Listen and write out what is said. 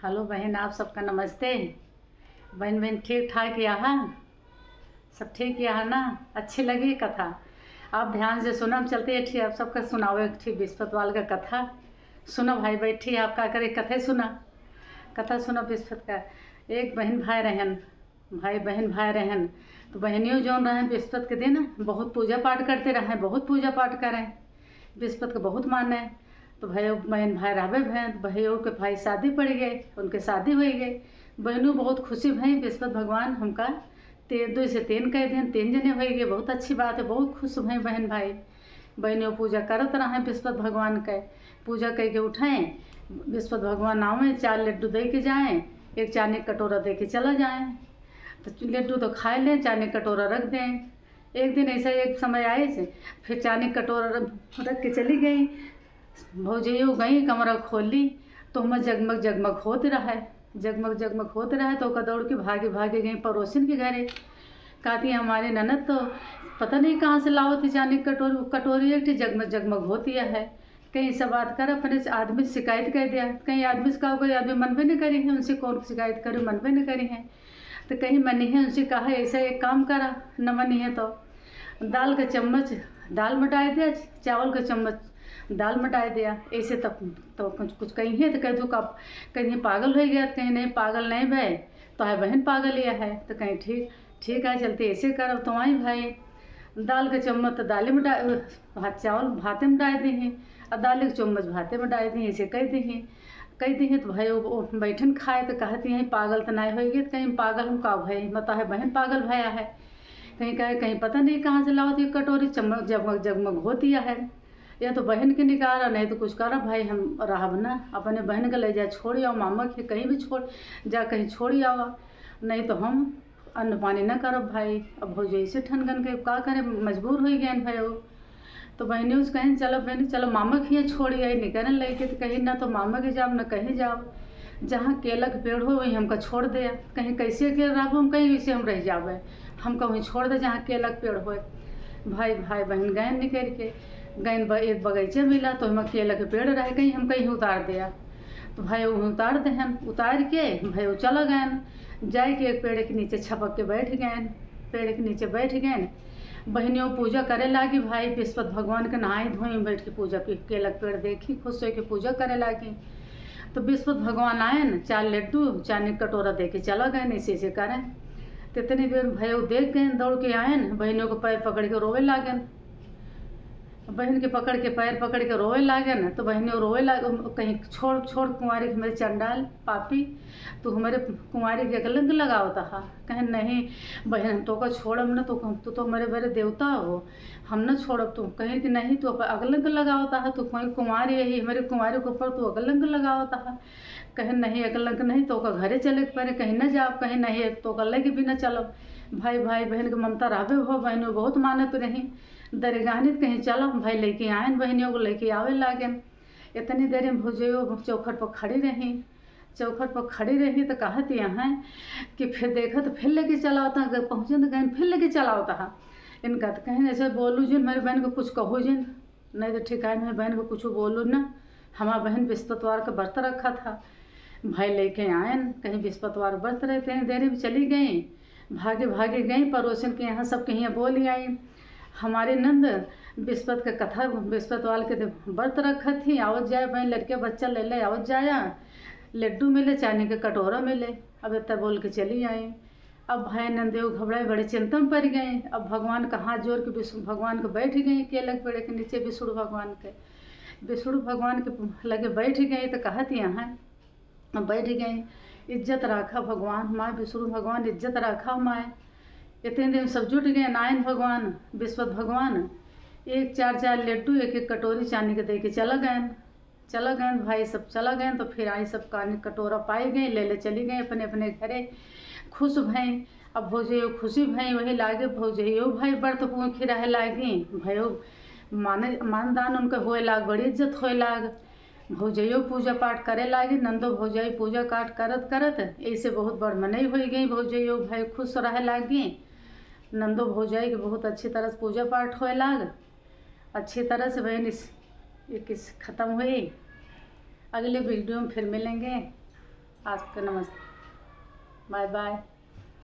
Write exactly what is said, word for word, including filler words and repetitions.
हेलो बहन, आप सबका नमस्ते। बहन, बहन ठीक ठाक यहाँ? सब ठीक यहाँ ना? अच्छी लगी कथा? आप ध्यान से सुनब, चलते एक ठी आप सबका सुनावे एक ठी बिस्पत वाल का कथा। सुनो भाई, बैठी आप का करे, कथे सुना, कथा सुनो बिस्पत का। एक बहन भाई रहन, भाई बहन भाई रहन, तो बहनियों जौन रहे बिस्पत के दिन बहुत पूजा पाठ करते रहे, बहुत पूजा पाठ करें, बिस्पत के बहुत माने। तो भाई बहन भाई रहबे भए, तो भाइयों के भाई शादी पड़ गए, उनके शादी हो गए। बहनों बहुत खुशी भई, बिस्पत भगवान हमका ते-, दो से तीन कह दें, तीन जने हो गए, बहुत अच्छी बात है, बहुत खुश भई बहन भाई। बहनियों पूजा करत रहें बिस्पत भगवान के, पूजा करके उठें, बिस्पत भगवान आवें, चार लड्डू दे के जाएं, एक चानी कटोरा दे के चला जाएं। तो लड्डू तो खाए लें, चानी कटोरा रख दें। एक दिन ऐसा एक समय आए से, फिर चानी कटोरा रख, रख के चली गई। भौजइयो गई, कमरा खोली, तो हमें जगमग जगमग होत रहा है, जगमग जगमग होत रहा है। तो ओका दौड़ के भागे भागे गई पड़ोसिन के घरे। कहती, "हमारे ननद तो पता नहीं कहाँ से लावत थी चानी कटोरी, कटोरी एक ठे जगमग जगमग होती है।" कहीं सब बात कर अपने आदमी से शिकायत कर दिया, कहीं आदमी से कहा, कोई आदमी मनबे नहीं करी है, उनसे कौन शिकायत करे, मनबे नहीं करी है। तो कहीं मनी है, उनसे कहा, "ऐसा एक काम करा, न मनी है तो दाल का चम्मच दाल में डाल दिया, चावल का चम्मच दाल में डाल दिया।" ऐसे तब तो कुछ, कुछ कहीं है तो कह दो, "का कहीं पागल हो गया?" तो कहीं, "नहीं, पागल नहीं भाई, तो है बहन पागल यह है।" तो कहीं, "ठीक, ठीक है, चलते ऐसे करब।" तो आई भाई, दाल का चम्मच तो दाली में डाल, भात चावल भाते में डाल दी हैं, और दाल का चम्मच भाते में डाल दी हैं, ऐसे कह दी हैं, कह दी हैं। तो भाई वो, वो बैठन खाए तो कहती हैं, "पागल तो नहीं होगी?" तो कहीं, "पागल हम का भाई, मता है बहन पागल भया है।" कहीं कहे, "कहीं पता नहीं कहाँ से लावत ये कटोरी, चमक जगमग जगमग होती है, या तो बहन के निकाल, नहीं तो कुछ करा भाई, हम रहब ना, अपने बहन के ले जा छोड़ आओ, मामा के कहीं भी छोड़ जा, कहीं छोड़ आवा, नहीं तो हम अन्न पानी न करब भाई।" अब भौजी ऐसे ठनगन के का करे, मजबूर हो गए भाई वो। तो बहनी उस कहें, "चलो बहनी, चलो मामा के यहाँ छोड़ आई।" निकलन लगे तो कहीं, "ना तो मामा के जाब, ना कहीं जाब, जहाँ केला के पेड़ हो वहीं हमका छोड़ दे।" कहीं, "कैसे अकेले रहबो हम?" कहीं, "वैसे हम रह जाबे, हमका वहीं छोड़ दे जहाँ केला के पेड़ होए।" भाई, भाई बहन गए निकल के, गए ब-, एक बगीचा मिला तो हमें केला के पेड़ रहे, कहीं हम कहीं उतार दिया। तो भाई वहीं उतार देहन, उतार के भाई वो चला गए, जाए के एक पेड़ के नीचे छपक के बैठ गए, पेड़ के नीचे बैठ गए। बहनियों पूजा करे लागी भाई, बिस्पत भगवान के नहाए धोए बैठ के पूजा के, केला के पेड़ देखी, खुश होके पूजा करे लागी। तो बिस्पत भगवान आएन, चार लड्डू, चानी कटोरा दे के चला गए, ऐसे ऐसे करें। तो इतनी देर में भाई वो देख गए, दौड़ के आएन, बहनियों को पैर पकड़ के रोवे लागेन। बहन के पकड़ के, पैर पकड़ के रोवे लागेन, तो बहनियों रोवे लाग, कहीं, "छोड़, छोड़ कुंवारी के, मेरे चंडाल पापी, तू हमारे कुंवारी के कलंक लगावत हा।" कहें, "नहीं बहन, हम तोका छोड़ब न, तो हम, तू तो हमारे बड़े देवता हो, हम न छोड़ब तू।" कहें कि, "नहीं, तू अब अकलंक लगावत हा, तू कोई कुंवारी यही, हमारे कुंवारी के ऊपर तू अकलंक लगावत हा।" कहें, "नहीं, अकलंक नहीं, तोका घरे चले के पड़े।" कहीं, "न जाब।" कहीं, "नहीं, तोका लेके भी न चलब।" भाई, भाई बहन के ममता रहबे हो, बहनियों बहुत मानत रही, दरिगानित कहीं चलब। भाई लेके आएन, बहनियों को लेके आवे लागेन। इतनी देर में भौजइयो चौखट पर खड़ी रही, चौखट पर खड़ी रही तो कहत यहाँ कि फिर देखा तो फिर लेके चला होता, अगर पहुँचे तो गए फिर लेके चला होता है। इनका तो कहीं ऐसे बोलू जिन, मेरे बहन को कुछ कहू जिन, नहीं तो ठीक है, मेरे बहन को कुछ बोलू ना, हमारा बहन बिस्पतवार का व्रत रखा था। भाई लेके आएन, कहीं बिस्पतवार व्रत रहते हैं, देरी में चली गई, भागे भागे गई, पड़ोसिन के यहाँ सबके यहाँ बोली आई, "हमारे नंद बिस्पत के कथा, बिस्पत वाल के दे-, व्रत रखत ही, आवत जाए बहन, लड़के बच्चा ले ले आवत जाया, लड्डू मिले, चानी के कटोरा मिले।" अब इतना बोल के चली आई। अब भाई नंदेव घबराए, बड़े चिंता में पड़ गए। अब भगवान का हाथ जोड़ के विष्णु भगवान के बैठ गए केला के पेड़ के नीचे, विष्णु भगवान के, विष्णु भगवान के लगे बैठ गए तो कहत यहाँ, अब बैठ गए, "इज्जत राखा भगवान, माय विष्णु भगवान इज्जत राखा माय।" इतने दिन सब जुट गए, नारायण भगवान, विश्वत भगवान, एक चार चार लड्डू, एक एक कटोरी चानी के दे के चला गए, चला गए भाई, सब चला गए। तो फिर आई सब कानी कटोरा पाई गए, ले ले चली गए अपने अपने घरे, खुश भई। अब भौजइयो खुशी भई, वही लागे भौजइयो भाई व्रत भूखी रहे लागी, भयो माने मानदान उनके होए लाग, बड़ी इज्जत होए लाग। भौजइयो पूजा पाठ करे लागी, नंदो भौजाई पूजा पाठ करत करत ऐसे बहुत बड़ मनई होई गई। भौजइयो भाई खुश रहे लागी, नंदो भौजाई के बहुत अच्छी तरह से पूजा पाठ होए लाग। अच्छी तरह से बहन इस, ये किस खत्म हुई। अगले वीडियो में फिर मिलेंगे। आज के नमस्ते, बाय बाय।